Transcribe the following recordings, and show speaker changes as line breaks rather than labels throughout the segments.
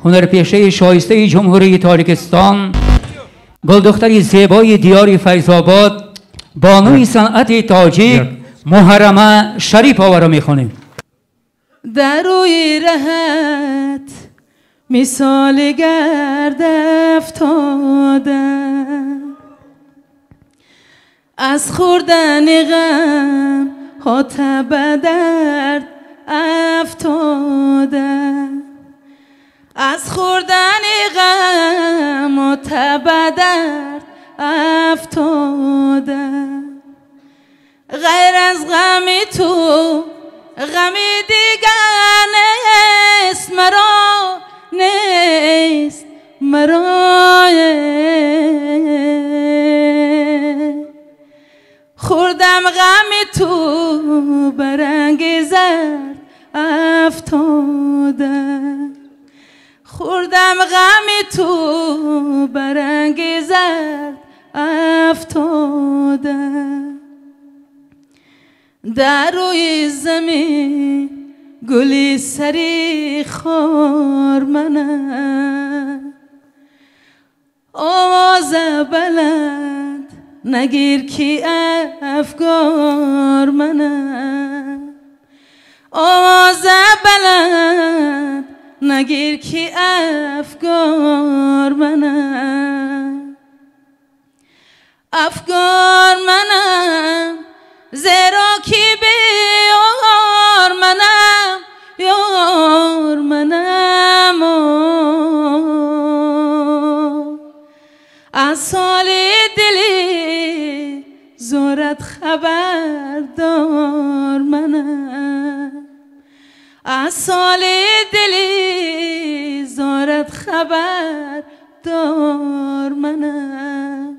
ҳунарпешаи шоистаи ҷумҳурии Тоҷикистон, гулдухтари зебои диёри Файзобод, бонуи санъати тоҷик Муҳаррама Шариповаро мехонем.
Дар рӯи раҳат мисоли гард афтода, аз хӯрдани ғам хота ба дард афтода, аз хӯрдани ғам хота ба дард афтода. Ғайр аз ғами ту ғами дигар нест маро, нест маро. Хӯрдам ғами ту ба ранги зард афтода, хӯрдам ғами ту ба ранги зард афтода. Дар рӯи замин гули сари хор манам, овоза баланд нагир ки афгор манам, овоза баланд нагир ки афгор манам, афгор манам, зеро ки беёр манам, ёр манам. Аз соли дили зорат хабардор манам, аз соли дили зорат хабардор манам.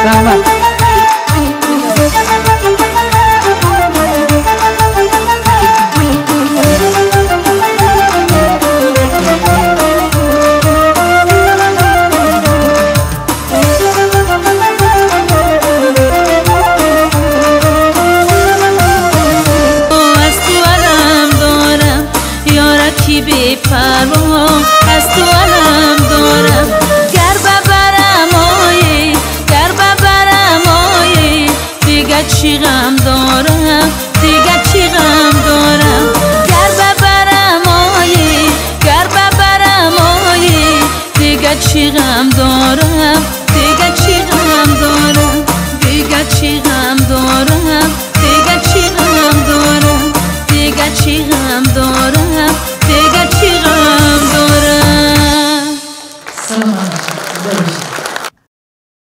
Раҳмат.
Аз ту алам дорам, ёраки бепарво, аз ту алам дорам. Гар бабарам ои, гар бабарам ои, дига чӣ ғам дорам, дига чӣ ғам дорам. Гар бабарам ои, гар бабарам ои, дига чӣ ғам дорам, дига чӣ ғам дорам, дига чӣ ғам дорам, дига чӣ ғам дорам, дига чӣ ғам дорам, дига чӣ ғам дорам.
Саломат бошед.